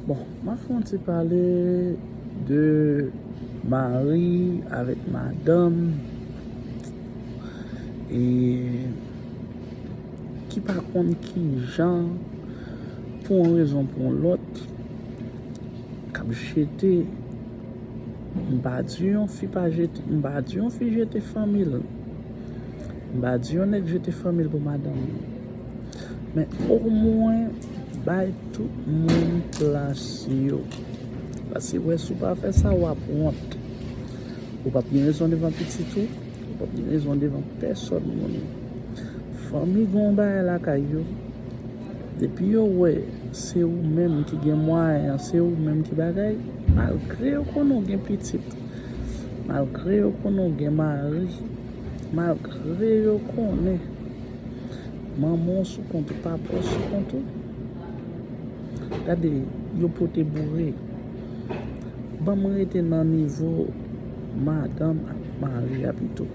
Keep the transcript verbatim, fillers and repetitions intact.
Bon, m ap fè yon ti pale de mari avèk madanm e ki pa konn ki jan, pou yon rezon pou yon lòt, k ap jete. M pa di yon fi pa jete, m pa di yon fi jete fanmi l. M pa di yon nèg jete fanmi l pou madanm li. Men omwen bay tout moun plas yo. Paske wè, si w pa fè sa, w ap wont. Ou p ap gen rezon devan pitit ou, ou p ap gen rezon devan pèsòn moun. Fanmi gen yon bagay lakay yo. Depi yo wè se ou menm ki gen mwayen an, se ou menm ki bagay, malgre yo konnen w gen pitit, malgre yo konnen w gen mari, malgre yo konnen manman w sou kont ou, papa w sou kont ou, gade, yo pote boure. Ban m rete nan nivo madanm ak mari a pito.